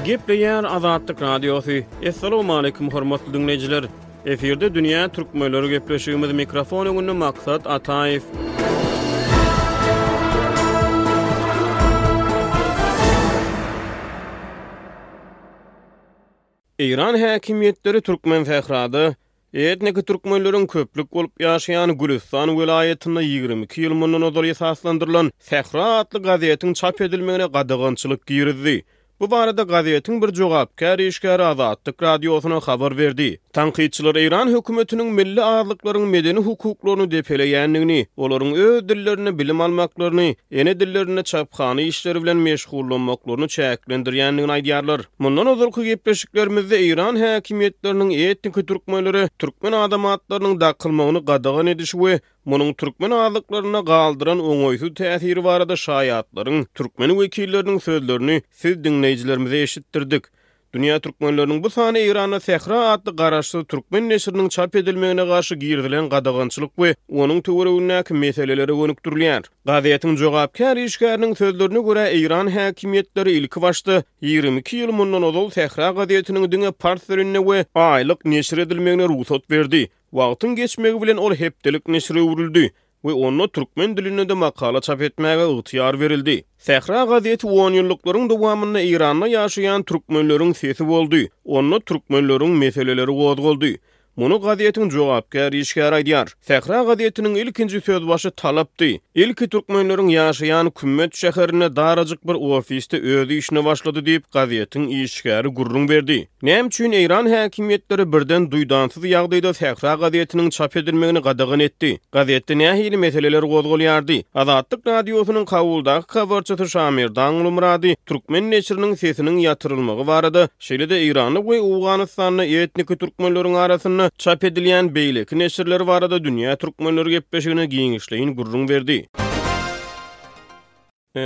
Gepleýär Azatlyk Radiosy. Assalamualaikum hormatly diňleýjiler. Efirde dünýä türkmenleri gepleşigimiz mikrofon öňünde Maksat Ataýew. Eýran häkimiýetleri Türkmensährada etniki türkmenleriň köplük bolup ýaşaýan Gülüstan welaýatynda 22 ýyl mundan ozal esaslandyrylan Sähra atly gazetiň çap edilmegine gadagançylyk girizdi. Bu barada gazetiň bir jogapkär işgäri Azatlyk Radiosyna habar berdi. Tankytçylar eýran hökümetiniň milli azlyklaryň medeni hukuklaryny depeleýändigini, olaryň öz dillerinde bilim almaklaryny, ene dillerinde çaphana işleri bilen meşgullanmaklaryny çäklendirýändigini aýdýarlar. Mundan ozalky gepleşiklerimizde eýran häkimiýetleriniň etniki türkmenlere türkmen adam atlarynyň dakylmagyny gadagan edişi we munuň türkmen azlyklarynda galdyran oňaýsyz täsiri barada şaýatlaryň, türkmen wekilleriniň sözlerini siz diňleýjilerimize eşitdirdik. Dünýä türkmenleriniň bu sany Eýranda Sähra atly garaşsyz türkmen neşiriniň çap edilmegine garşy girizilen gadagançylyk we onuň töweregindäki meselelere gönükdirilýär. Gazetiň jogapkär işgäriniň sözlerine görä, eýran häkimiýetleri ilkibaşda 22 ýyl mundan ozal Sähra gazetiniň diňe pars dilinde we aýlyk neşir edilmegine rugsat berdi. Wagtyň geçmegi bilen ol hepdelik neşire öwrüldi we onda türkmen dilinde-de makala çap etmäge ygtyýar berildi. Sähra gazeti onýyllyklaryň dowamynda Eýranda ýaşaýan türkmenleriň sesi boldy, onda türkmenleriň meseleleri gozgaldy. Muny gazetiň jogapkär işgäri aýdýar. Sähra gazetiniň ilkinji sözbaşy talapdy. Ilki türkmenleriň ýaşaýan Kümmet şäherinde darajyk bir ofisde öz işine başlady diýip, gazetiň işgäri gürrüň berdi. Näme üçin eýran häkimiýetleri birden duýdansyz ýagdaýda Sähra gazetiniň çap edilmegini gadagan etdi? Gazetde nähili meseleler gozgalýardy? Azatlyk Radiosynyň Kabuldaky habarçysy Şamerdan Gulmyrady türkmen neşiriniň sesiniň ýatyrylmagy barada, şeýle-de Eýranda we Owganystanda etniki türkmenleriň arasynda çap edilýän beýleki neşirler barada Dünýä türkmenleri gepleşigine giňişleýin gürrüň berdi.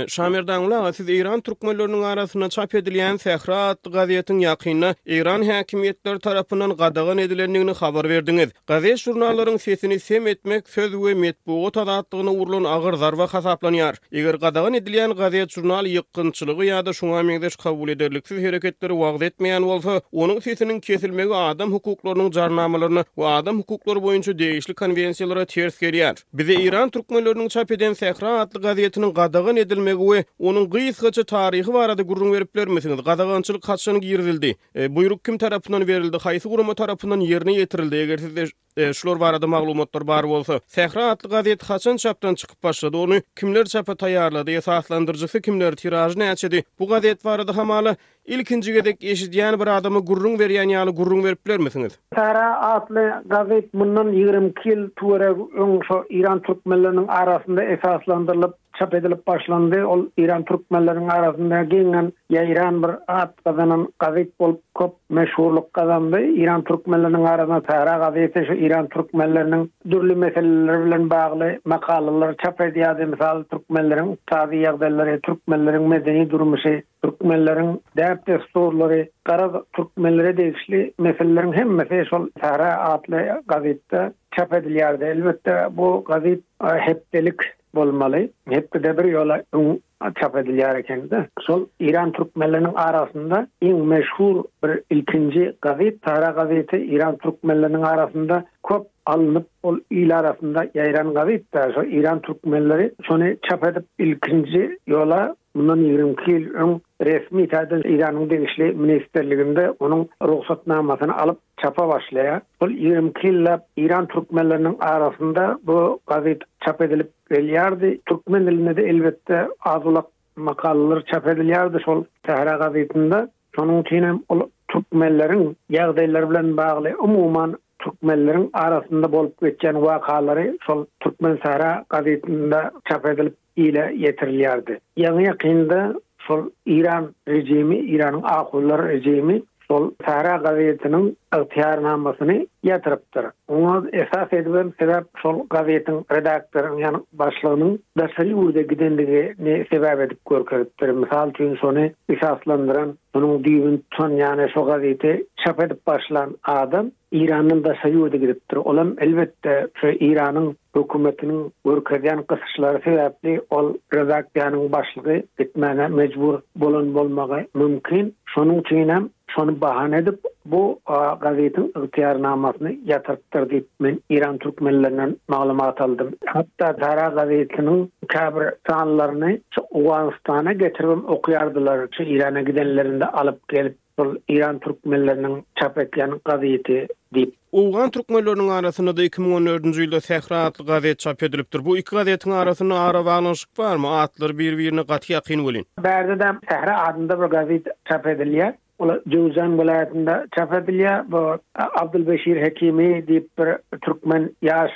Şamerdanguly aga, siz eýran türkmenleriniň arasynda çap edilýän Sähra atly gazetiň ýakynda eýran häkimiýetleri tarapyndan gadagan edilendigini habar berdiňiz. Gazet-žurnallaryň sesini sem etmek söz we metbugat azatlygyna urlan agyr zarba hasaplanýar. Eger gadagan edilýän gazet-žurnal ýykgynçylygy ýa-da şuňa meňzeş kabul ederliksiz hereketleri wagyz etmeýän bolsa, onuň sesiniň kesilmegi adam hukuklarynyň jarnamalaryna we adam hukuklary boýunça degişli konwensiýalara ters gelýär. Bize eýran türkmenleriniň çap eden Sähra atly gazetiniň gadagan edilmegi we onuň gysgaça taryhy barada gürrüň berip bilermisiňiz? Gadagançylyk haçan girizildi? Buýruk kim tarapyndan berildi? Haýsy gurama tarapyndan ýerine ýetirildi? Eger sizde şular barada maglumatlar bar bolsa. Sähra atly gazet haçan çapdan çykyp başlady? Ony kimler çapa taýýarlady? Esaslandyryjysy kimler? Tiražy näçedi? Bu gazet barada hamala Ilkinji gezek eşidýän bir adama gürrüň berýän ýaly gürrüň berip bilermisiňiz? Sähra atly gazet mundan 22 ýyl töweregi öň şo Eýran türkmenleriniň arasynda esaslandyrylyp, çap edilip başlandy. Ol Eýran türkmenleriniň arasynda giňden ýaýran bir at gazanan gazet bolup köp meşhurlyk gazandy. Eýran türkmenleriniň arasynda Sähra gazeti şu Eýran türkmenleriniň dürli meseleler bilen bagly makalalary çap edýärdi. Mysal, türkmenleriň ykdysady ýagdaýlary, türkmenleriň medeni durmuşy, Türkmenleriň däp-dessurlary, garaz, türkmenlere degişli meseleleriň hemmesi şol Sähra atly gazetde çap edilýärdi. Elbetde, bu gazet hepdelik bolmaly. Hepdede bir ýola öň çap edilýär ekeni-de. Şol Eýran türkmenleriniň arasynda iň meşhur bir ilkinji gazet Sähra gazeti Eýran türkmenleriniň arasynda köp alnyp, ol il arasynda ýaýran gazetdi. Şol Eýran türkmenleri şony çap edip ilkinji ýola Mundan 22 ýyl öň resmi taýdan Eýranyň degişli ministrliginde onuň rugsatnamasyny alyp çapa başlaýar. Ol 22 ýyllap Eýran türkmenleriniň arasynda bu gazet çap edilip gelýärdi. Türkmen dilinde-de elbetde az-ulak makalalar çap edilýärdi şol Sähra gazetinde. Şonuň üçin hem ol türkmenleriň ýagdaýlary bilen bagly umuman türkmenleriň arasynda bolup geçýän wakalary şol Türkmensähra gazetinde çap edilip ile ýetirilýärdi. Ýaňy-ýakynda şol Eýran režimi, Eýranyň ahunlar režimi. Şol Sähra gazetiniň ygtyýarnamasyny ýatyrypdyr. Oňa esas edibem sebäp şol gazetiň redaktorynyň ýagny başlygynyň daşary ýurda gidendigini sebäp edip görkezipdir. Mysal üçin şony esaslandyran, şonuň düýbüni tutan ýagny şo gazeti çap edip başlan adam Eýrandan daşary ýurda gidipdir. Olam elbetde şu Eýranyň hökümetiniň görkezýän gysyşlary sebäpli ol redaksiýanyň başlygy gitmäge mejbur bolan bolmagy mümkin. Şonuň üçinem şony bahana edip bu gazetiň ygtyýarnamasyny ýatyrypdyr diýip men Eýran türkmenlerinden maglumat aldym. Hatda Sara gazetiniň käbir sanlaryny şu Owganystana getiribem okaýardylar, şu Eýrana gidenlerinde alyp gelip. Şol Eýran türkmenleriniň çap etýän gazeti diýip. Owgan türkmenleriniň arasynda-da 2014-nji ýylda Sähra atly gazet çap edilipdir. Bu iki gazetiň arasynda arabaglanyşyk barmy? Atlary bir-birine gaty ýakyn welin. Bärde-de Sähra adynda bir gazet çap edilýär. Ol Jöwzjan welaýatynda çap edilýär. Bu Abdulbeşir Hekimi diýip bir türkmen ýaş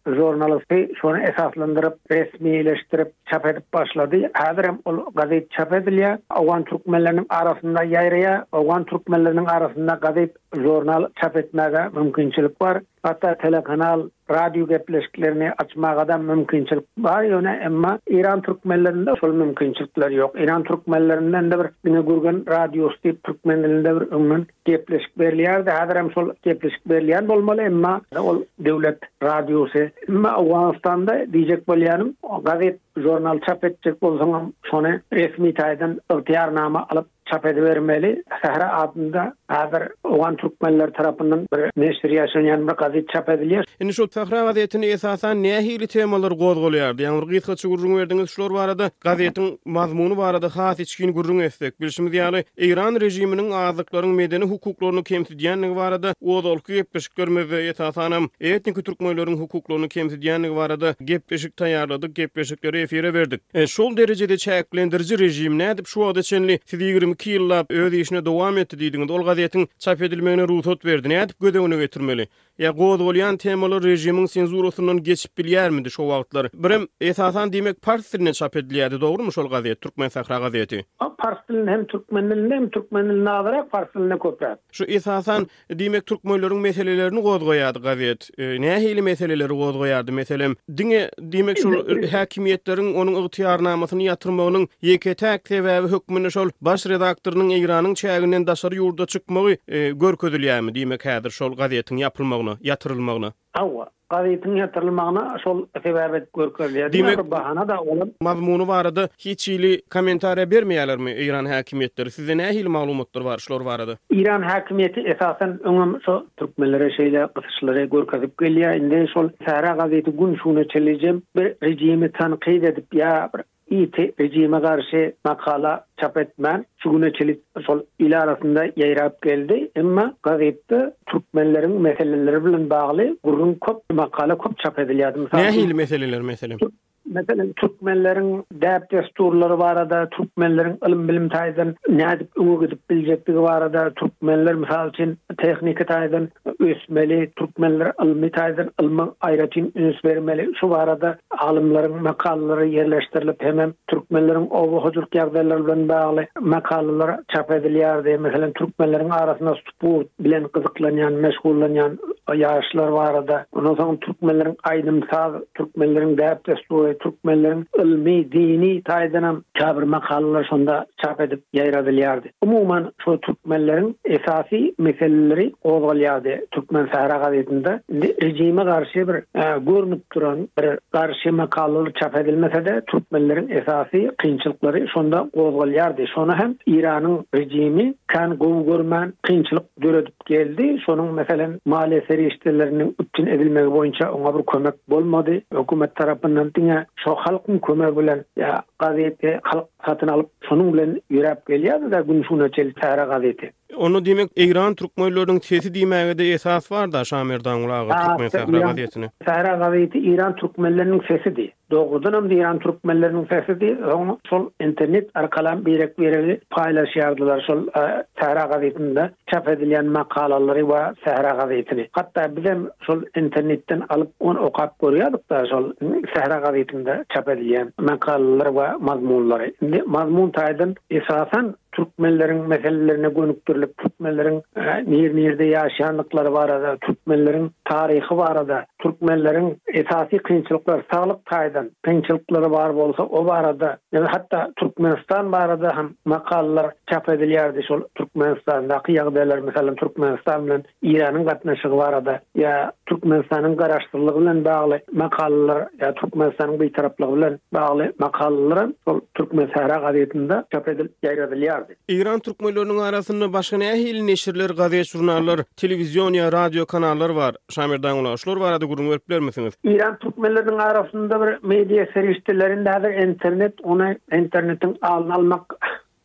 Žurnalisti şony esaslandyryp, resmileşdirip çap edip başlady. Häzirem ol gazet çap edilýär. Owgan türkmenleriniň arasynda ýaýraýar. Owgan türkmenleriniň arasynda gazet, žurnal çap etmäge mümkinçilik bar. Hatda telekanal, radio gepleşiklerini açmaga-da mümkinçilik bar. Ýöne emma Eýran türkmenlerinde şol mümkinçilikler ýok. Eýran türkmenlerinde indi bir diňe Gürgen radiosy diýip türkmen dilinde bir öňden Gepleşik berilýärdi, häzirem şol gepleşik berilýän bolmaly, emma ol döwlet radiosy. Emma Owganystanda diýjek bolýanym, gazet, žurnal çap etjek bolsaňam, şony resmi taýdan ygtyýarnama alyp çap edibermeli. Sähra adynda häzir owgan türkmenleri tarapyndan bir neşir ýaşanýan bir gazet çap edilýär. Indi şol Sähra gazetinde esasan nähili temalar gozgalýardy? Ýagny bir gysgaça gürrüň berdiňiz şular barada. Gazetiň mazmuny barada has içgin gürrüň etsek. Bilşimiz ýaly, Eýran režiminiň azlyklaryň medeni hukuklaryny kemsidýändigi barada ozalky gepleşiklerimizde, esasanam, etniki türkmenleriň hukuklaryny kemsidýändigi barada gepleşik taýýarladyk, gepleşikleri efire berdik. Şol derejede çäklendiriji režim nädip şu wagta çenli siz 22 ýyllap öz işine dowam etdi diýdiňiz, ol gazetiň çap edilmegine rugsat berdi, nädip göz öňüne getirmeli? Ýa gozgalýan temalar režimiň senzurasyndan geçip bilýärmidi şo wagtlar? Birem, esasan diýmek pars dilinde çap edilýärdi, dogrumy şol gazet, Türkmen Sähra gazeti? Pars dilinde hem türkmen dilinde hem türkmen dilinde azyrak, pars dilinde köpräk. Şu esasan, diýmek türkmenleriň meselelerini gozgaýardy gazet. Nähili meseleleri gozgaýardy, meselem, diňe diýmek şol häkimiýetleriň onuň ygtyýarnamasyny ýatyrmagynyň ýeke-täk sebäbi hökmünde şol baş redaktorynyň Eýranyň çäginden daşary ýurda çykmagy görkezilýärmi diýmek häzir şol gazetiň ýapylmagyna, ýatyrylmagyna? Hawa, gazetiň ýatyrylmagyna şol sebäp edip görkezilýär. Diýmek, bir bahana-da olam. Mazmuny barada hiç hili kommentariýa bermeýärlermi Eýran häkimiýetleri? Sizde nähili maglumatlar bar şular barada? Eýran häkimiýeti esasan öňem şo Türkmenlere şeýle gysyşlary görkezip gelýär. Indi şol Sähra gazeti gün şu güne çenlijem bir režimi tankyt edip ýa bir ýiti režime garşy makala çap etmän şu güne çenli şol il arasynda ýaýrap geldi. Emma gazetde türkmenleriň meseleleri bilen bagly gürrüň köp, makala köp çap edilýärdi. Mysal üçin. Nähili meseleler meselem? Meselem, türkmenleriň däp-dessurlary barada, türkmenleriň ylym-bilim taýdan nädip öňe gidip biljekdigi barada, türkmenler, mysal üçin, tehniki taýdan ösmeli, türkmenler ylmy taýdan ylma aýratyn üns bermeli, şu barada alymlaryň makalalary ýerleşdirilip, hemem türkmenleriň oba hojalyk ýagdaýlary bilen bagly makalalar çap edilýärdi. Meselem, türkmenleriň arasynda sport bilen gyzyklanýan, meşgullanýan ýaşlar barada, ondan soň türkmenleriň aýdym-saz, türkmenleriň däp-dessury, türkmenleriň ylmy, dini taýdanam käbir makalalar şonda çap edip ýaýradylýardy. Umuman, şol türkmenleriň esasy meseleleri gozgalýardy Türkmen sähra gazetinde. Indi režime garşy bir görnüp duran bir garşy makalalar çap edilmese-de, türkmenleriň esasy kynçylyklary şonda gozgalýardy. Şony hem Eýranyň režimi kän gowy görmän kynçylyk döredip geldi. Şonuň, meselem, maliýe serişdeleriniň üpjün edilmegi boýunça oňa bir kömek bolmady. Hökümet tarapyndan diňe şo halkyň kömegi bilen ýa gazeti halk satyn alyp, şonuň bilen ýöräp gelýärdi-de gün şu güne çenli Sähra gazeti. Onda diýmek, Eýran türkmenleriniň sesi diýmäge-de esas bar-da, Şamerdanguly aga, Türkmen Sähra gazetine. Sähra gazeti Eýran türkmenleriniň sesidi. Dogrudanam Eýran türkmenleriniň sesidi. Soň şol internet arkalam birek-biregi paýlaşýardylar şol Sähra gazetinde çap edilýän makalalary we Sähra gazetini. Hatda bizem şol internetden alyp ony okap görýärdik-da şol Sähra gazetinde çap edilýän makalalary we mazmunlary. Indi mazmun taýdan esasan. türkmenleriň meselelerine gönükdirilip, türkmenleriň nir-nirde ýaşaýandyklary barada, türkmenleriň taryhy barada, türkmenleriň esasy kynçylyklary, saglyk taýdan kynçylyklary bar bolsa, o barada, hatda Türkmenistan barada hem makalalar çap edilýärdi, şol Türkmenistandaky ýagdaýlar, meselem, Türkmenistan bilen Eýranyň gatnaşygy barada ýa Türkmenistanyň garaşsyzlygy bilen bagly makalalar ýa Türkmenistanyň bitaraplygy bilen bagly makalalar hem şol Türkmensähra gazetinde çap edilip ýaýradylýardy. Eýran türkmenleriniň arasynda başga nähili neşirler, gazet-žurnallar, telewizion ýa radio kanallar bar? Şamerdan ula, şular barada gürrüň berip bilermisiňiz? Eýran türkmenleriniň arasynda bir media serişdelerinde häzir internet, ony internetiň alyny almak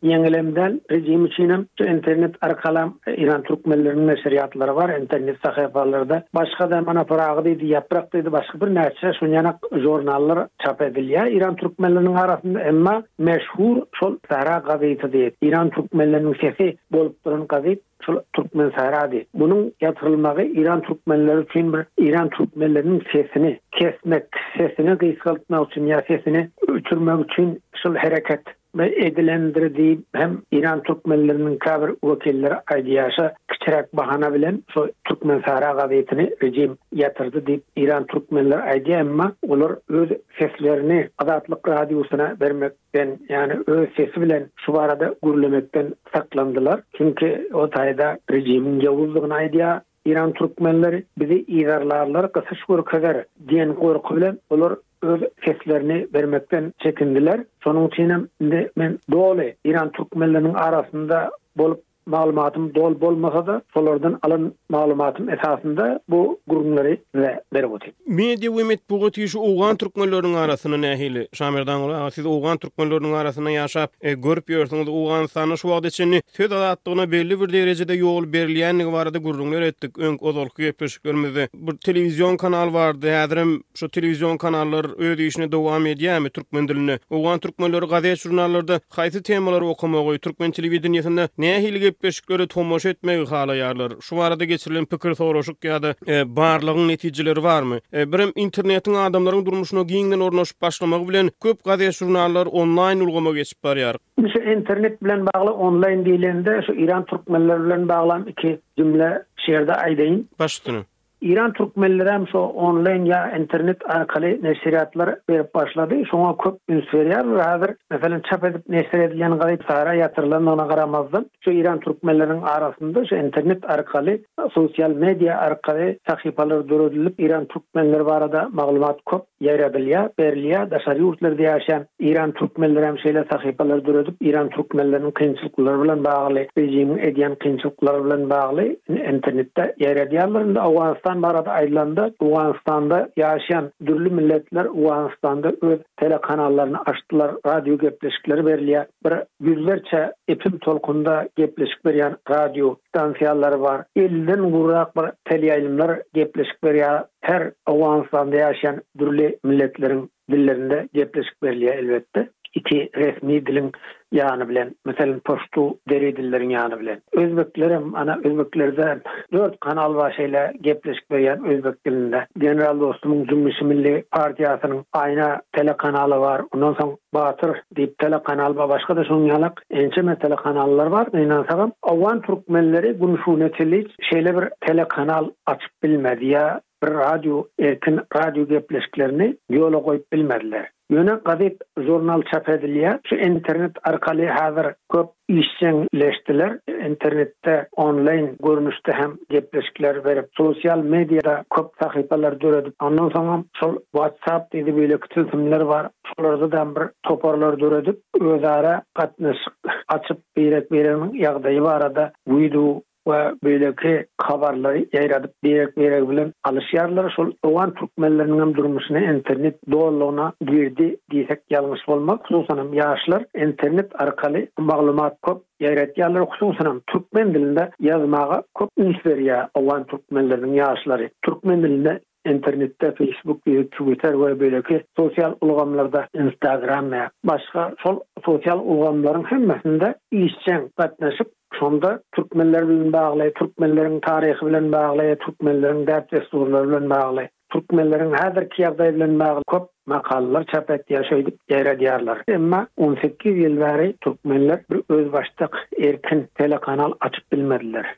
Ýeňilem däl, rejim üçinem şu internet arkalam Eýran türkmenleriniň neşirýatlary bar, internet sahypalarda. Başga-da mana Pyragy diýdi, Ýaprak diýdi, başga birnäçe şunýanak žurnallar çap edilýär Eýran türkmenleriniň arasynda. Emma meşhur şol Sähra gazeti diýip, Eýran türkmenleriniň sesi bolup duran gazet şol Türkmen Sährady. Munuň ýatyrylmagy Eýran türkmenleri üçin bir Eýran türkmenleriniň sesini kesmek, sesini gysgaltmak üçin ýa sesini öçürmek üçin şol hereket edilendir diýip hem Eýran türkmenleriniň käbir wekilleri aýdýarşa kiçiräk bahana bilen şo Türkmen Sahra gazetini rejim ýatyrdy diýip Eýran türkmenleri aýdýar emma olar öz seslerini Azatlyk radiosyna bermekden ýagny öz sesi bilen şu barada gürlemekden saklandylar çünki o taýda rejimiň ýowuzdygyny aýdýar Eýran türkmenleri bizi yzarlarlar gysyş görkezer diýen gorky bilen olar öz seslerini bermekden çekindiler. Şonuň üçinem indi men doly Eýran türkmenleriniň arasynda bolup maglumatym doly bolmasa-da, şolardan alan maglumatym esasynda bu gürrüňleri size berip otyryn. Media we metbugat işi owgan türkmenleriniň arasynda nähili? Şamerdanguly aga, siz owgan türkmenleriniň arasynda ýaşap, görüp ýörsüňiz. Owganystanda şu wagta çenli söz azatlygyna belli bir derejede ýol berilýändigi barada gürrüňler etdik öň ozalky gepleşiklerimizde. Bir telewizion kanal bardy, häzirem şo telewizion kanallar öz işini dowam edýärmi türkmen dilinde? Owgan türkmenleri gazet-žurnallarda haýsy temalary okamagy, türkmen telewideniýesinde nähili gepleşiklere tomaşa etmegi halaýarlar? Şu barada geçirilen pikir soraşyk ýa-da barlagyň netijeleri barmy? Birem internetiň adamlaryň durmuşyna giňden ornaşyp başlamagy bilen köp gazet-žurnallar onlaýn ulgama geçip barýar. Indi şu internet bilen bagly onlaýn diýlende şu Eýran türkmenleri bilen baglam iki jümle şu ýerde aýdaýyn. Baş üstüne. Eýran türkmenlerem şo onlaýn ýa internet arkaly neşirýatlar berip başlady. Şoňa köp üns berýärler häzir. Meselem, çap edip neşir edilýän gazet Sara ýatyrylandygyna garamazdan, şu Eýran türkmenleriniň arasynda şu internet arkaly, sosial media arkaly sahypalar döredilip, Eýran türkmenleri barada maglumat köp ýaýradylýar, berilýär. Daşary ýurtlarda ýaşaýan Eýran türkmenleri hem şeýle sahypalary döredip, Eýran türkmenleriniň kynçylyklary bilen bagly, režimiň edýän kynçylyklary bilen bagly internetde ýaýradýarlar. Indi Owganystan barada aýdylanda, Owganystanda ýaşaýan dürli milletler Owganystanda öz telekanallaryny açdylar, radio gepleşikleri berilýär. Bir ýüzlerçe epim tolkunda gepleşik berýän radio stansiýalary bar. Elliden gowrak bir teleýaýlymlar gepleşik berýär. Her Owganystanda ýaşaýan dürli milletleriň dillerinde gepleşik berilýär elbetde. Iki resmi diliň ýany bilen, meselem paştu, deri dilleriň ýany bilen. Özbeklerem, ana özbeklerde dört kanal bar şeýle gepleşik berýän özbek dilinde. General Dostumyň Jümmüşi Milli partiýasynyň Aýna telekanaly bar. Ondan soň Batyr diýip telekanal bar. Başga-da şonuň ýalak ençeme telekanallar bar. Gynansagam owgan türkmenleri gün şuna çenli şeýle bir telekanal açyp bilmedi ýa bir radio erkin radio gepleşiklerini ýola goýup bilmediler. Ýöne gazet žurnal çap edilýär. Şu internet arkaly häzir köp işjeňleşdiler. Internetde onlaýn görnüşde hem gepleşikler berip, sosial mediada köp sahypalar döredip, ondan soňam şol WhatsApp diýdi beýleki tilsimler bar. Şolarda-da bir toparlar döredip, özara gatnaşyk açyp, birek-bireginiň ýagdaýy barada wideo we beýleki habarlary ýaýradyp birek-biregi bilen alyşýarlar. Şol owgan türkmenleriniň hem durmuşyna internet dolulygyna girdi diýsek ýalňyş bolmaz. Hususan hem ýaşlar internet arkaly maglumat köp ýaýratýarlar. Hususan hem türkmen dilinde ýazmaga köp üns berýär owgan türkmenleriniň ýaşlary. Türkmen dilinde Internetde Facebook, Twitter we beýleki sosial ulgamlarda, Instagram we başga şol sosial ulgamlaryň hemmesinde işjeň gatnaşyp, şonda türkmenler bilen bagly, türkmenleriň taryhy bilen bagly, türkmenleriň däp-dessurlary bilen bagly, türkmenleriň häzirki ýagdaýy bilen bagly köp. Makalalar çap etýär, şeýdip ýaýradýarlar. Emma 18 ýyl bäri türkmenler bir özbaşdak, erkin telekanal açyp bilmediler.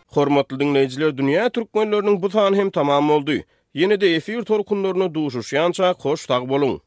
Hormatly diňleýjiler, Dünýä türkmenleriniň bu sany hem tamam boldy. Ýene-de efir tolkunlarynda duşuşýançak hoş sag boluň!